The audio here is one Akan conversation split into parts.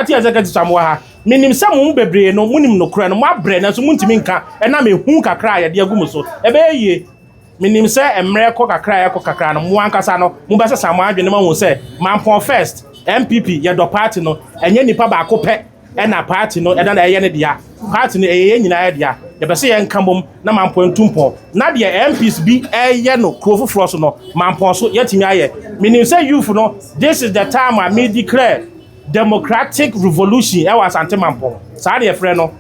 Party executives a mowɔ ha, menim sɛ mo mu bebree no, monim nokorɛ no, moabrɛ nanso montumi nka ɛnam ehu kakra a yɛde agu mo so. Ɛbɛyɛ yie. Menim sɛ mmerɛ kɔ kakra a ɛkɔ kakra no, mo ankasa no, mobɛsesa mo adwene moahu sɛ Mampɔn First, NPP, yɛdɔ party no, ɛnyɛ nipa baako pɛ ɛna party no ɛna ɛyɛ ne dea. Party no ɛyɛ yɛn nyinaa dea. Yɛpɛ sɛ yɛnka bom na Mampɔn ntu mpɔn. Na deɛ MPs bi ɛyɛ no kuro foforɔ so no, Mampɔn so yɛatumi ayɛ. Menim sɛ youth no, this is the time a me declare Democratic revolution ɛwɔ Asante Mampong. Saa na yɛfrɛ no.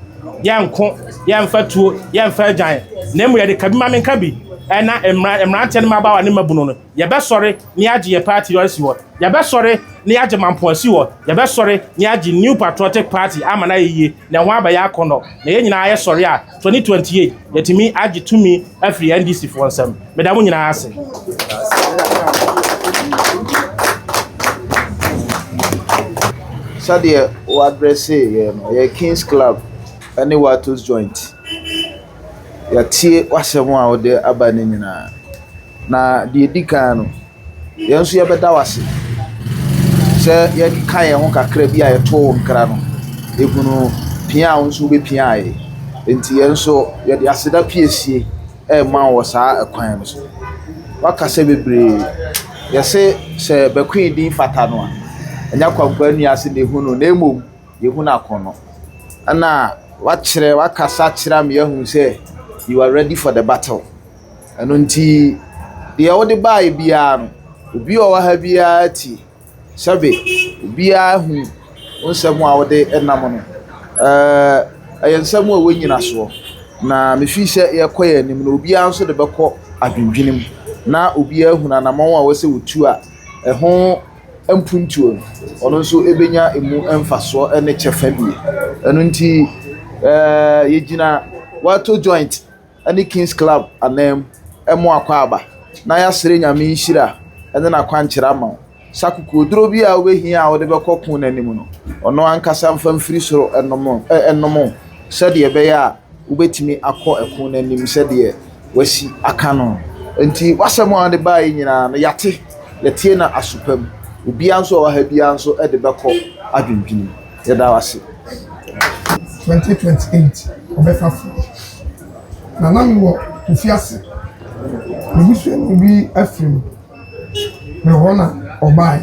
Yɛnko, yɛnfa tuo, yɛnfa agyan, na mmom yɛde kabi ma menka bi ɛna mmra mmeranteɛ ne mmabaawa ne mmabunu no. Yɛbɛsɔre na yɛagye yɛ party asi hɔ. Yɛbɛsɔre na yɛagye Mampong asi hɔ. Yɛbɛsɔre na yɛagye New Patriotic Party ama no ayɛ yie na ɛho abɛyɛ akɔnnɔ. Na yɛn nyinaa yɛsɔre a, 2028 yɛatumi agye tumi afiri NDC foɔ nsam. Meda mo nyinaa ase. Sɛdeɛ wo addressee yɛn no, ɛyɛ Kings Club ne Watos Joint. Yɛatie w'asɛm a wode aba no nyinaa. Na deɛ ɛdi kan no, yɛn nso yɛbɛda wo ase sɛ yɛkeka yɛn ho kakra bi a yɛtoo wo nkra no, yɛhunu pia a wo nso wobɛpiaa yɛn. Enti yɛn nso yɛde aseda piesie rema wo wɔ saa ɛkwan no so. Woakasa bebree. Yɛse sɛ bɛkoe din fata no a, ɛnyɛ akwankwaa nni ase na ɛhu no, na mmom yɛhu no akɔnnɔ. Ɛna woakyerɛ, woakasa akyerɛ ama yɛahu sɛ you are ready for the battle. Ɛno nti, deɛ wode baeɛ biara no, obi a ɔwɔ ha biara tie. Sɛbe obiara hu wo nsɛm a wode nam no. Ɛɛ, ɛyɛ nsɛm a ɛwɔ nnyinasoɔ, na mefii sɛ yɛrekɔ yɛn anim no, obiara nso de bɛkɔ adwendwene mu, na obiara ahunu anammɔn a ɛwɔ sɛ ɔtu a ɛho mpuntuo no, ɔno nso bɛnya ɛmu mfasoɔ ne kyɛfa bi. Ɛno nti, ɛɛ, yɛgyina Wato Joint ne Kings Club ananmu mo akwaaba na yɛasrɛ Nyame nhyira ne n'akwankyerɛ ama wo. Sɛ akokoɔduro bi a wobɛhia a wode bɛkɔ ko no anim no, ɔno ankasa mfa mfiri soro nnom wo sɛdeɛ ɛbɛyɛ a wobɛtumi akɔ ɛko no anim sɛdeɛ wasi aka no. Enti w'asɛm a wode baeɛ nyinaa no, yɛate, yɛtie no aso pa mu. Obiara nso a ɔwɔ ha biara nso de bɛkɔ adwendwene mu. Yɛda wo ase. 2028 ɔbɛfa fam. Na na mewɔ Kofi ase. Me busuani bi afiri mu. Me hɔ na ɔbaeɛ.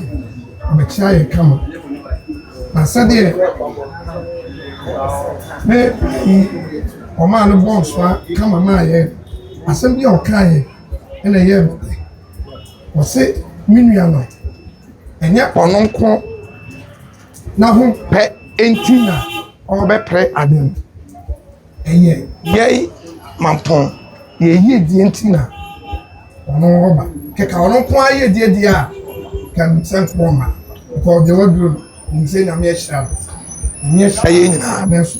Ɔbɛkyea yɛn kama. Na sɛdeɛ me yi ɔmaa no bɔɔ nsoa kama maa yɛn no, asɛm bi a ɔkaeɛ na ɛyɛɛ me dɛ. Ɔse me nua no, ɛnyɛ ɔno nko n'ahopɛ nti na ɔrebɛpere ade no. Ɛyɛ yɛn Mampɔn yɛn yiedie nti na ɔno ɔba. Kɛkɛ ɔno nko ara yiedie deɛ a, nka menim sɛ nka ɔmma. Because deɛ waduru no, menim sɛ Nyame ahyira no. Nyame ahyira yɛn nyinaa nanso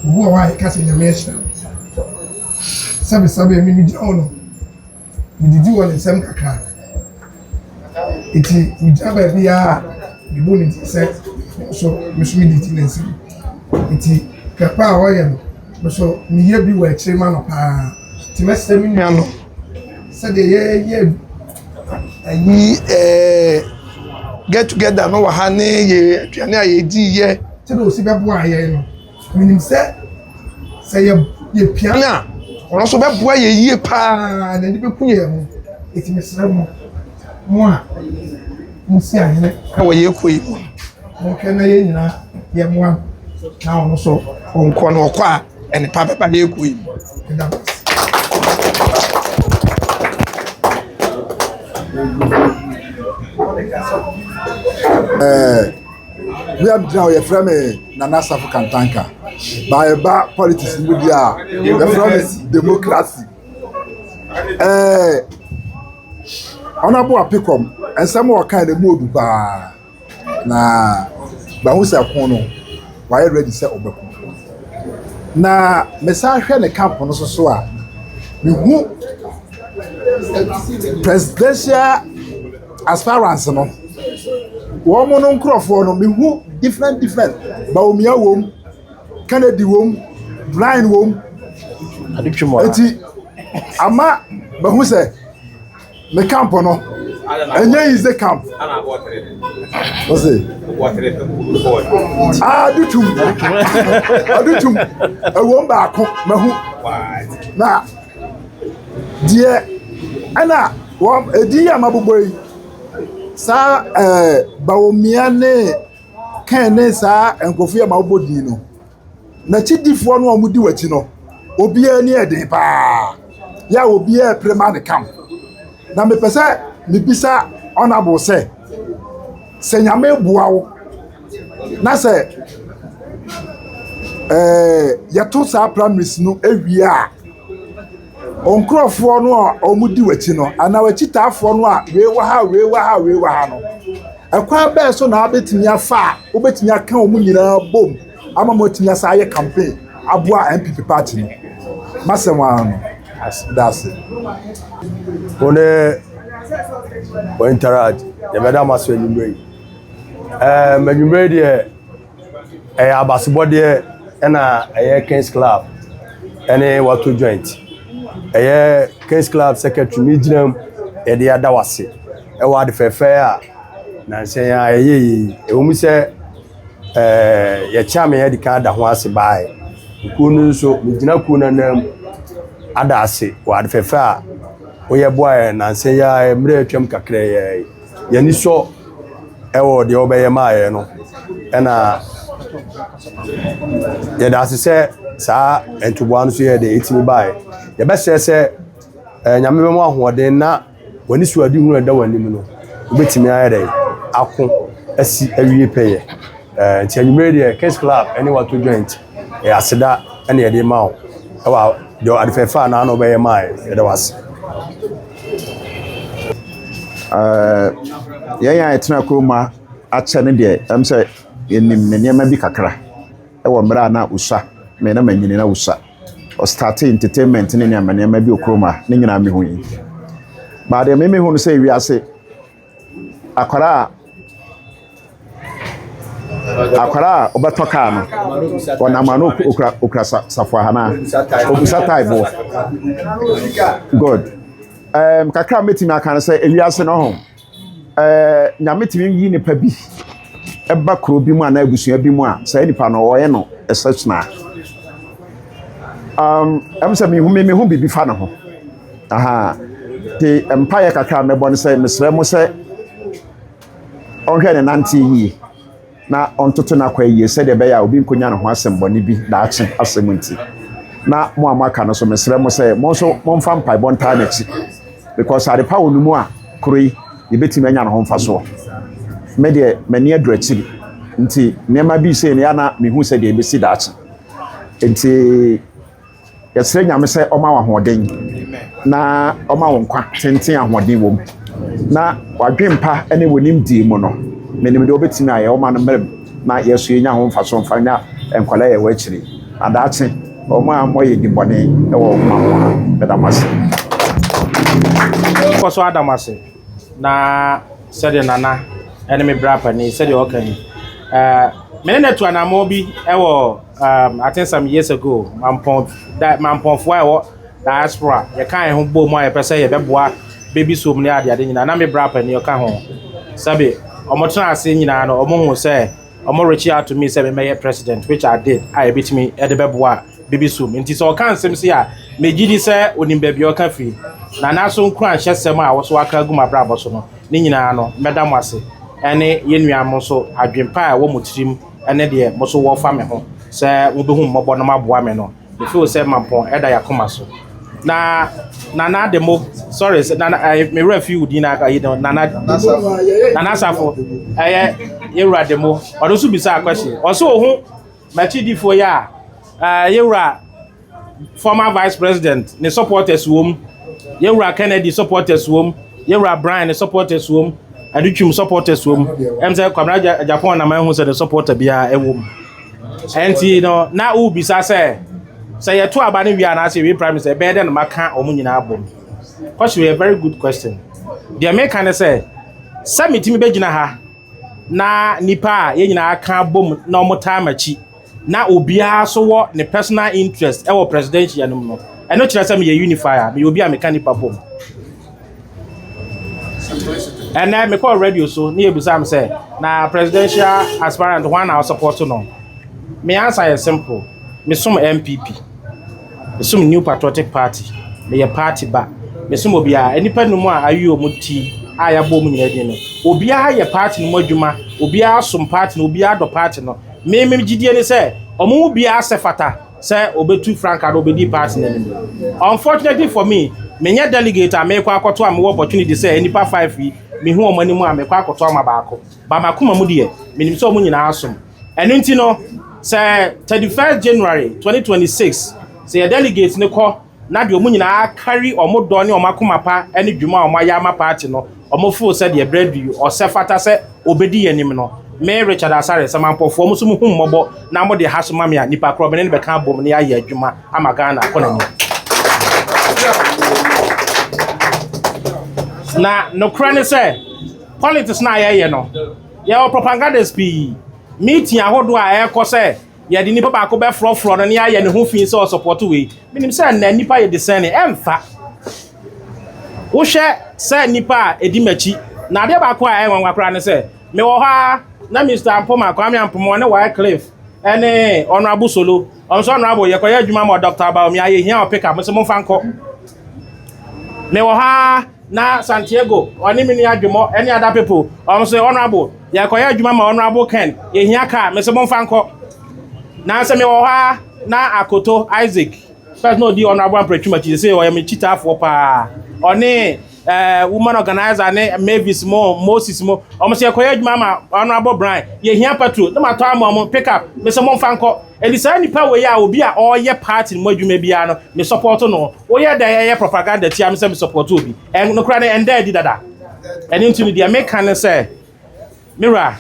obi wɔ hɔ a yɛka sɛ Nyame ahyira no. Sɛbesɛbe me megyina hɔ no, Mididi wɔ ne nsam kakra. Enti migyina baabiara a, mebɔ ne din sɛ me nso me nso mididi ne nsam. Enti pɛpɛ a ɔyɛ no, me nso meyɛ bi wɔ akyire ma no paa. Nti mɛsrɛ me nua no sɛdeɛ yɛyɛ ayi ɛɛ get together no wɔ ha ne yɛ aduane a yɛdi yɛ sɛdeɛ osi bɛboa yɛn no. Menim sɛ sɛ yɛ yɛpia no a, ɔno nso bɛboa yɛn yie paa na n'ani bɛku yɛn ho. Enti mesrɛ mo, mo a mosi ahene wɔ yɛn kuo yi mu no, monhwɛ na yɛn nyinaa yɛmmoa no na ɔno nso ɔnkɔ na ɔkɔ a, nnepa bɛba yɛn kuo yi mu. Meda mo ase. Ɛɛ. Me a megyina hɔ yɛfrɛ me Nana Asafo Kantanka. Ba ɛba politics mu deɛ a yɛfrɛ me democracy. Ɛɛ Honourable Apikɔm nsɛm a ɔkae no emu odu paa. Na mahu sɛ ko no wayɛ ready sɛ ɔbɛko. Na mesan hwɛ ne camp no nso so a mehu presidential aspirants no wɔn no nkurɔfoɔ no mehu different different Bawumia wom Kennedy wom Brian wom eti ama mahu sɛ me camp no. Ɛnyɛ easy camp. Ɔse. Adutum. Adutum. Ɛwom baako mahu. Na deɛ ɛna wɔn edin yi a mabobɔ yi saa ɛɛ Bawumia ne Ken ne saa nkurɔfoɔ yi a mabobɔ din no n'akyidifoɔ no a wɔdi w'akyi no obiara ani yɛ den paa yɛ a obiara repere ma ne kam na mepɛ sɛ mebisa honourable sɛ sɛ nyame boa wo na sɛ ɛɛ yɛto saa primaries no awie a nkurɔfoɔ no a wɔdi w'akyi no anaa w'akyitaafoɔ no a wei wɔ ha wei wɔ ha wei wɔ ha no ɛkwan bɛɛ so na wabɛtumi afa a wobɛtumi aka wɔn nyinaa bom ama mo atumi asa ayɛ campaign aboa NPP party no masɛm ara no da ase. Wo ne wɔ interact yɛbɛda mo ase anwummerɛ yi. Ɛɛm anwummerɛ yi deɛ ɛyɛ abasebɔdeɛ ɛna ɛyɛ Kings Club ɛne Wato Joint. Ɛyɛ Kings Club secretary mi gyina mu yɛde ada wase ɛwɔ ade fɛfɛ a nansa yi a ɛyɛ yi. Ɛwɔ mu sɛ ɛɛ yɛkyɛ ame yɛde kan ada ho ase baeɛ. Kuo no nso megyina kuo no anan mu ada ase wɔ ade fɛfɛ a woyɛ boa yɛn nansa yi a mmerɛ atwam kakra yi. Yɛni sɔ ɛwɔ deɛ wɔbɛyɛ maa yɛn no ɛna yɛda ase sɛ saa ntoboa no so yɛ deɛ ɛtumi baeɛ. Yɛbɛsrɛ sɛ ɛɛ nyame bɛma ahoɔden na w'ani so ade hunu a ɛda w'anim no wobɛtumi ayɛ dɛ ako asi awie pɛyɛ. Ɛɛ nti anwummerɛ deɛ Kings Club ɛne Wato Joint ɛyɛ aseda ɛna yɛde ma wo ɛwɔ deɛ ade fɛfɛ a naano wobɛyɛ maa yɛn yɛda wo ase. Ɛɛ yɛn a yɛtena kurom ha akyɛ no deɛ ɛm sɛ yɛnim ne nneɛma bi kakra ɛwɔ mmerɛ a na osua me na manyini na osua ɔstarte entertainment ne nneɛma nneɛma bi wɔ kurom ha ne nyinaa mehu yi baa deɛ me mehu no sɛ wiase akwaraa a akwaraa a ɔbɛtɔ kaa no ɔnam ano okura okura safoa ha na obisa tae boɔ good kakra a mɛtumi aka no sɛ ewiase no ho ɛɛ nyame tumi yi nipa bi ɛba kuro bi mu anaa abusua bi mu a saa nipa no ɔyɛ no exceptional ɛm sɛ mehu me mehu biribi fa ne ho aha te mpaeɛ kakra a mɛbɔ no sɛ mesrɛ mo sɛ ɔnhwɛ ne nante yie na ɔntoto n'akwan yie sɛdeɛ ɛbɛyɛ a obi nkɔnya ne ho asɛm bɔne bi daakye asɛm nti na mo a moaka no so mesrɛ mo sɛ mo nso momfa mpaebɔ ntaa n'akyi because adepa wɔ no mu a kuro yi yɛbɛtumi anya ne ho mfasoɔ me deɛ m'ani aduru akyiri nti nneɛma bi sei no yɛ na mehu sɛ deɛ ɛbɛsi daakye nti Yɛsrɛ Nyame sɛ ɔma wo ahoɔden na ɔma wo nkwa tenten ahoɔden wɔ mu na wadwen pa ne wɔ nimdie mu no menim deɛ wobɛtumi ayɛ ɔma no mmerɛ mu na yɛso yɛnya ho mfaso mfa nya nkwadaa yɛ wɔ akyiri na daakye wɔn a mmɔ yɛ di bɔne wɔ ɔma ho a meda mo ase. Kɔ so ada mo ase na sɛdeɛ nana ɛne me bra panin sɛdeɛ ɔka yi ɛɛ me ne no atu anammɔn bi ɛwɔ um, I think some years ago mampɔn da mampɔnfoɔ a ɛwɔ diaspora yɛka yɛn ho bɔ mu a yɛpɛ sɛ yɛbɛboa baby som ne adeade nyinaa na me bra panin ɔka ho sɛbi ɔmo tena ase nyinaa no ɔmo hu sɛ ɔmo reach out to me sɛ mɛmɛyɛ president which I did a yɛbɛtumi ɛde bɛboa baby som nti sɛ ɔka nsɛm si a megye di sɛ onim baabi a ɔka firi na n'aso nkura nhyɛsɛm a wɔso aka agu m'abrabɔ so no ne nyinaa no mɛda mo ase ɛne yɛn nua mo nso adwempa a ɛwɔ mo tirim ɛne deɛ mo nso wɔfa me ho sɛ mobɛhu mmɔbɔ no maboa me no mefeel sɛ mampɔn ɛda yɛakoma so na nana de mo sorry sɛ nana ɛɛ me werɛ fi wo din na ayi no nana nana asafo ɛyɛ yɛwura de mo ɔno nso bisa question ɔso ohun m'akyidifoɔ yi a ɛɛ yɛwura former vice president ne supporters wɔ mu yɛwura kennedy supporters wɔ mu yɛwura brian ne supporters wɔ mu adutwum supporters wɔ mu ɛm sɛ kwamina japan na ma ehu sɛ ne supporter biara ɛwɔ mu ɛnti no na wobisa sɛ sɛ yɛto aba no wie anaasɛ yɛwie prime minister ɛbɛyɛ dɛ na maka wɔn nyinaa bɔ mu question yɛ very good question deɛ meka ne sɛ sɛ metumi bɛgyina ha na nipa a yɛn nyinaa ka bom na wɔn taa m'akyi na obiara so wɔ ne personal interest ɛwɔ presidential no mu no ɛno kyerɛ sɛ meyɛ unifier meyɛ obi a meka nipa bom. Ɛnɛ mekɔɔ radio so ne yɛbisa me sɛ na presidential aspirant hwan na ɔsupport no. Me answer yɛ simple. Mesom NPP. Mesom New Patriotic Party. Meyɛ party ba. Mesom obiara. Nnipa num a ayi wɔn ti a yɛabɔ wɔn nyinaa din no, obiara yɛ party no mu adwuma, obiara som party no, obiara dɔ party no. Me me gyidie ne sɛ wɔn mu biara sɛ fata sɛ obetu frankaa na obedi party no anim. Unfortunately for me, menyɛ delegate a mekɔ akɔto a mewɔ opportunity sɛ nnipa five yi mehu wɔn anim a mekɔ akɔto ama baako. Ba m'akoma mu deɛ, menim sɛ wɔn nyinaa som. Ɛno nti no, sɛ 31st January 2026 sɛ yɛ delegates no kɔ na deɛ wɔn nyinaa kari wɔn dɔ ne wɔn akoma pa ne dwuma a wɔn ayɛ ama party no, wɔn feel sɛ deɛ berɛ du ɔsɛ fata sɛ obedi yɛn anim no, me Richard Asare sɛ mampɔfoɔ mo nso mo hu mmɔbɔ na mo de ha so ma me a, nipa korɔ me ne no bɛka abom ne ayɛ adwuma ama Ghana akɔ n'anim. Na nokorɛ ne sɛ, politics no a yɛyɛ no, yɛwɔ propagandas pii, meeting ahodoɔ a ɛrekɔ sɛ yɛde nipa baako bɛforɔforɔ no ne ayɛ ne ho fi sɛ ɔsupɔto wei. Menim sɛ nnɛ nipa yɛ discerning, ɛmfa. Wohwɛ sɛ nipa a ɛdi m'akyi, na adeɛ baako a ɛyɛ nwanwa koraa ne sɛ, mewɔ hɔ a na Mr. Ampoma, Kwame Ampoma, ne Wycliffe, ɛne Honorable Solo, ɔno nso Honorable, yɛkɔyɛ adwuma ma Dr. Bawumia, yɛhia ɔ pick up, nso momfa nkɔ. Mewɔ hɔ a na Santiago, ɔne me nua Dwomɔ, ɛne other people, ɔno nso Honorable, yɛkɔyɛ adwuma ma Honorable Ken, yɛhia car, me nso momfa nkɔ. Na sɛ mewɔ hɔ a na Akoto Isaac, first na ɔdi Honorable Ampratwum akyi, sɛ ɔyɛ me kyitaafoɔ paa, ɔne woman organizer ne Mavis mo, Moses mo, ɔmo sɛ yɛkɔyɛ adwuma ma Honorable Brian, yɛhia petrol, na matɔ ama ɔmo pick up, me sɛ momfa nkɔ. Ɛdi saa nipa wei a obi a ɔreyɛ party no mu adwuma biara no, me support no. Woyɛ dɛ ɛyɛ propaganda tia me sɛ me support obi. Ɛnokora no ɛnda adi dada. Ɛno nti no deɛ meka ne sɛ, me wura,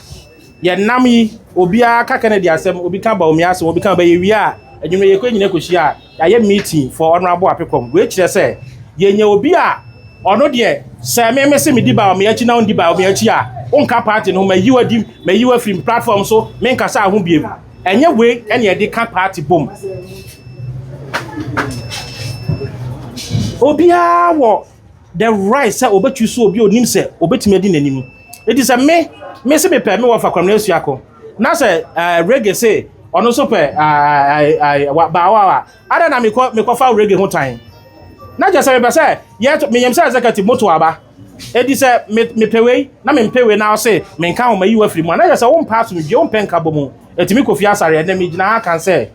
yɛnam yi, obiara ka Kennedy asɛm, obi ka Bawumia asɛm, obi ka bɛyɛ wie a, adwuma yɛkɔ nyina kɔhyia a, yɛayɛ meeting for Honorable Apekom. Wei kyerɛ sɛ, yɛnya obi a ɔno deɛ, sɛ me me se medi Bawumia akyi na wondi Bawumia akyi a, wonka party no ho, mayi wo adi, mayi wo afiri platform so, menkasa ho biem. Ɛnyɛ wei ɛne yɛde ka party bom. Obiara wɔ the right sɛ obɛtwi so obi onim sɛ obɛtumi adi n'anim. Eti sɛ me me se mepɛ me wɔ fa Kwamina Asuako na sɛ reggae se ɔno nso pɛ baawa a ada na mekɔ mekɔfa reggae ho tan. Na kyerɛ sɛ mepɛ sɛ yɛ menyam sɛ executive moto aba. Eti sɛ me mepɛ wei na mempɛ wei na ɔse menka ho mayi wo afiri mu a na kyerɛ sɛ wompɛ asomdwie wompɛ nkabɔ mu. Eti me Kofi Asare ɛnɛ megyina ha kan sɛ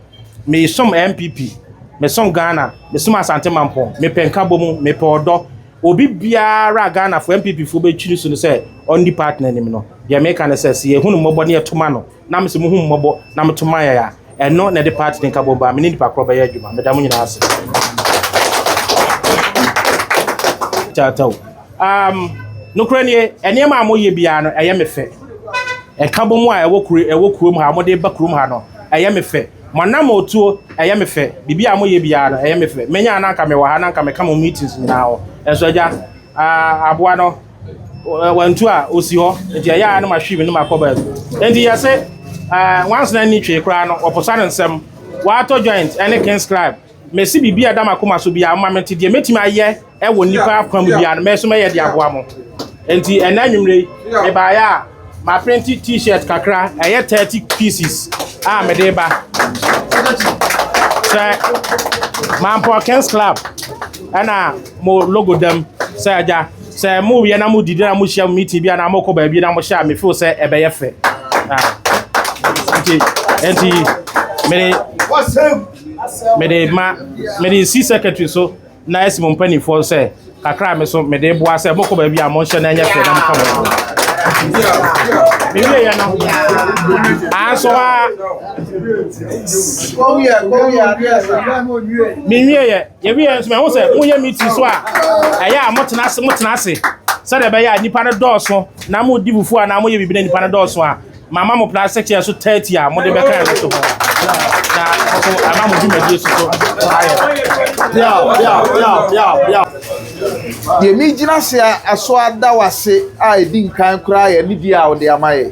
mesom NPP, mesom Ghana, mesom Asante Mampɔn, mepɛ nkabɔ mu, mepɛ ɔdɔ. Obi biara a Ghanafoɔ NPP foɔ bɛtwiri so no sɛ ɔndi party no anim no, deɛ meka ne sɛ sɛ yɛhu no mmɔbɔ ne yɛto ma no, na mesɛ muhu mmɔbɔ na meto ma yɛn a, ɛno na ɛde party no nkabɔ ba. Me ne nipa korɔ bɛyɛ adwuma. Meda mo nyinaa ase. Kyawkyaww. Nokorɛ nie, nneɛma a moyɛ biara no, ɛyɛ me fɛ. Nkabom a ɛwɔ kuro ɛwɔ kurom ha, mode ba kurom ha no, ɛyɛ me fɛ. Mo anammɔntuo, ɛyɛ me fɛ. Biribi a moyɛ biara no, ɛyɛ me fɛ. Menya a na anka mewɔ ha, na anka meka mo meetings nyinaa ho. Nso agya, aboa no, wantu a, ɔsi hɔ. Nti ɛyɛ a na mahwe mi na makɔ baabi. Nti yɛse, nwansena nni twee koraa no, wɔposa ne nsam. Waatɔ joint ɛne King's Club. Mesi biribi a ɛda m'akoma so biara, moma mente deɛ mɛtumi ayɛ ɛwɔ nnipa akwan mu biara no, mɛ nso mɛyɛ de aboa mo. Nti ɛnɛ anwummerɛ yi, mebaeɛ a, maprinti t-shirt kakra, ɛyɛ 30 pieces a mede ba. Sɛ Mampɔ Kings Club ɛna mo logo dam sɛ agya, sɛ moyɛ na modidi na mohyia meeting bi anaa mokɔ baabi na mohyɛ a, me feel sɛ ɛbɛyɛ fɛ. Nti, nti, mede mede ma mede si secretary so na asi mo mpanimfoɔ sɛ kakra a me so mede boa sɛ mokɔ baabi a monhyɛ na ɛnyɛ fɛ na moka mo ho. Mewie yɛ no anso a mewie yɛ yɛwie yɛ nso mahu sɛ moyɛ meeting so a ɛyɛ a motena ase motena ase sɛdeɛ ɛbɛyɛ a nnipa no dɔɔso na modi fufuo anaa moyɛ biribi na nnipa no dɔɔso a Mama mo plastic chair so 30 a mode bɛka ɛno so ho. Na nso ama mo dwumadie so so ayɛ. Deɛ megyina ase aso ada w'ase a ɛdi nkan koraa yɛ ne dua a wode ama yɛ.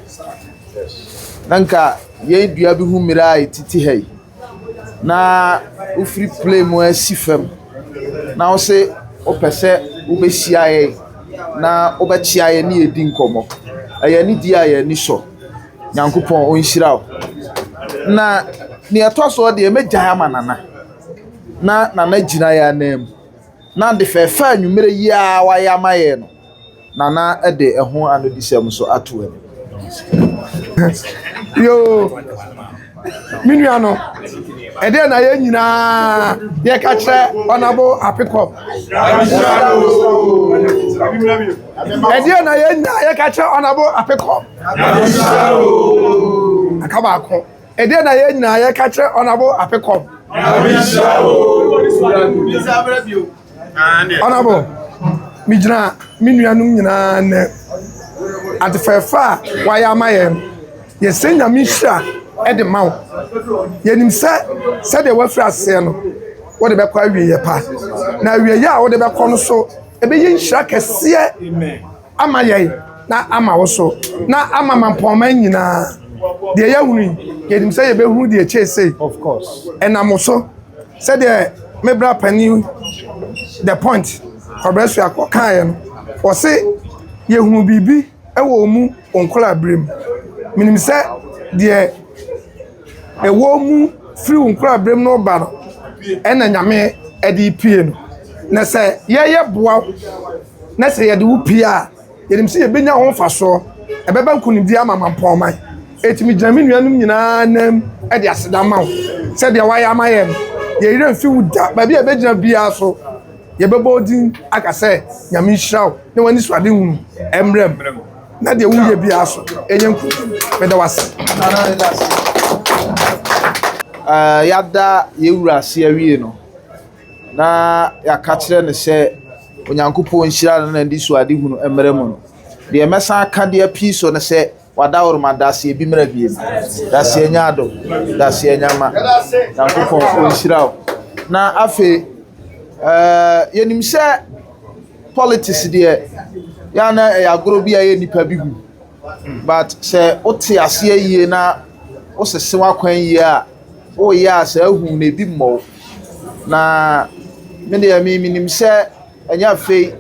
Na nka yɛn dua bi ho mmerɛ a ɛtiti ha yi. Na wofiri plane mu asi fam na wose wopɛ sɛ wobɛhyia yɛn. na wobɛkyea yɛn ne yɛdi nkɔmmɔ. Ɛyɛ anidie a yɛn ani sɔ. Nyankopɔn ɔnhyira wo. Na nea ɛtɔ soɔ deɛ mɛgyae ama Nana. Na Nana gyina yɛn anan mu. Na ade fɛɛfɛ a anwummerɛ yi ara wayɛ ama yɛn no, Nana de ɛho anodisɛm nso ato anim. Yoo, me nua no, ɛdeɛ na yɛn nyinaa yɛka kyerɛ Ɔnabo Apekɔm. Ɛdeɛ na yɛn nyinaa yɛka kyerɛ Ɔnabo Apekɔm. Aka baako. Ɛdeɛ na yɛn nyinaa yɛka kyerɛ Ɔnabo Apekɔm. Ɔnabo, megyina me nuanom nyinaa nnɛ. Ade fɛɛfɛ a wayɛ ama yɛn no, yɛsrɛ Nyame nhyira de ma wo. Yɛnim sɛ sɛdeɛ wafiri aseɛ no, wode bɛkɔ awieeɛ pa. Na awieeɛ a wode bɛkɔ no so, ɛbɛyɛ nhyira kɛseɛ ama yɛn na ama wo so na ama mampɔnman nyinaa. Deɛ yɛahunu yi, yɛnim sɛ yɛbɛhunu deɛ ɛkyɛe sei. Ɛnam wo so. Sɛdeɛ me bra panin The Point Kwabena Suakɔ kaeɛ no, ɔse yɛhunu biribi wɔ wɔn mu wɔn nkwadaa-berɛ mu. Menim sɛ deɛ ɛwɔ wɔn mu firi wɔn nkwadaa-berɛ mu no reba no ɛna Nyame de repue no. Na sɛ yɛyɛ boa wo na sɛ yɛde wo pue a, Yɛnim sɛ yɛbɛnya ho mfasoɔ. Ɛbɛba nkonimdie ama Mampɔnman. Enti megyina me nuanom nyinaa nan mu de aseda ma wo sɛ deɛ woayɛ ama yɛn no, yɛn werɛ mfi wo da. Baabi a yɛbɛgyina biara so, yɛbɛbɔ wo din aka sɛ Nyame nhyira wo na w'anisoadehunu mmra mu na deɛ woyɛ biara so ɛnyɛ nkonim. Meda wo ase. Yɛada yɛn wura ase awie no, na yɛaka kyerɛ no sɛ Onyankopɔn nhyira no na n'anisoadehunu mmra mu no, deɛ mɛsan aka de apii so no sɛ wadaworoma daseɛ bi mmra biem. Daseɛ nya adom, daseɛ nya ma. Nyankopɔn ɔnhyira wo. Na afei, ɛɛ yɛnim sɛ politics deɛ yɛ na ɛyɛ agorɔ bi a ɛyɛ nnipa bi hu. But sɛ wote aseɛ yie na wosese w'akwan yie a, Woreyɛ a saa hu no ebi mmɔ wo. Na me deɛ me menim sɛ ɛnyɛ afei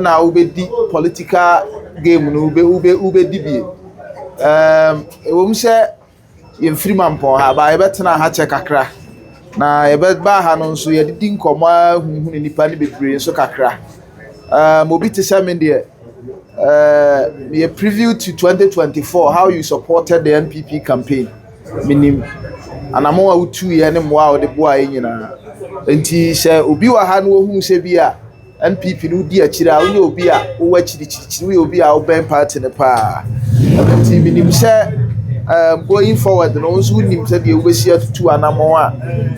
na wobɛdi political game no wobɛ wobɛ wobɛdi bie. Ɛɛm ɛwɔ mu sɛ yɛmfiri mampɔn ha ba yɛbɛtena ha kyɛ kakra. Na yɛbɛba ha no nso yɛdidi nkɔmmɔ ara huhunu nnipa no bebree nso kakra. Ɛɛm obi te sɛ me deɛ ɛɛ meyɛ preview to 2024 how you supported the NPP campaign. Menim anammɔn a wotuiɛ ne mmoa a wode boaeɛ nyinaa. Nti sɛ obi wɔ ha na ohunu sɛ bi a NPP no wodi akyire a, wonyɛ obi a wowɔ akyirikyirikyiri, woyɛ obi a wobɛn party no paa. Ɛno nti menim sɛ um, going forward no, wo nso wonim sɛdeɛ wobɛsi atutu anammɔn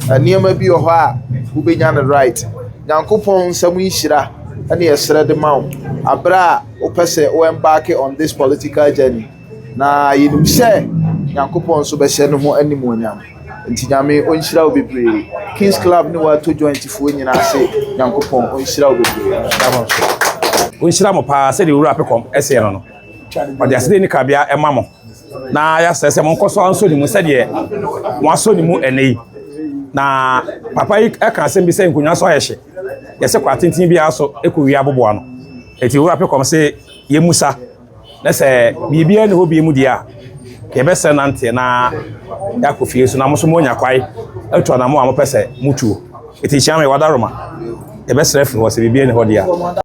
a nneɛma bi wɔ hɔ a wobɛnya no right. Nyankopɔn nsɛm nhyira ne yɛsrɛ de ma wo aberɛ a wopɛ sɛ wo embark on this political journey. Na yɛnim sɛ Nyankopɔn nso bɛhyɛ ne ho animuonyam. Nti Nyame ɔnhyira wo bebree. Kings Club ne Wato Joint foɔ nyinaa se Nyankopɔn ɔnhyira wo bebree. Ɔnhyira mo paa sɛdeɛ Owura Apekɔm seɛ no no. Ɔde aseda ne kabea ɛma mo. Na yɛasrɛ sɛ monkɔ so ansɔ ne mu sɛdeɛ moasɔ ne mu ɛnɛ yi. Na papa yi ɛka asɛm bi sɛ nkonnwa so ayɛ hye. Yɛsɛ kɔ atenten biara so ɛkɔ wie aboboa no. Eti Owura Apekɔm se yɛmusa. Na sɛ biribiara nni hɔ bio mu deɛ a, yɛbɛsrɛ nanteɛ na yɛakɔ fie so na mo nso moanya kwae atu anamo a mopɛ sɛ motuo. Ɛti hyia me wadaroma. Yɛbɛsrɛ afiri hɔ sɛ biribiara nni hɔ deɛ a.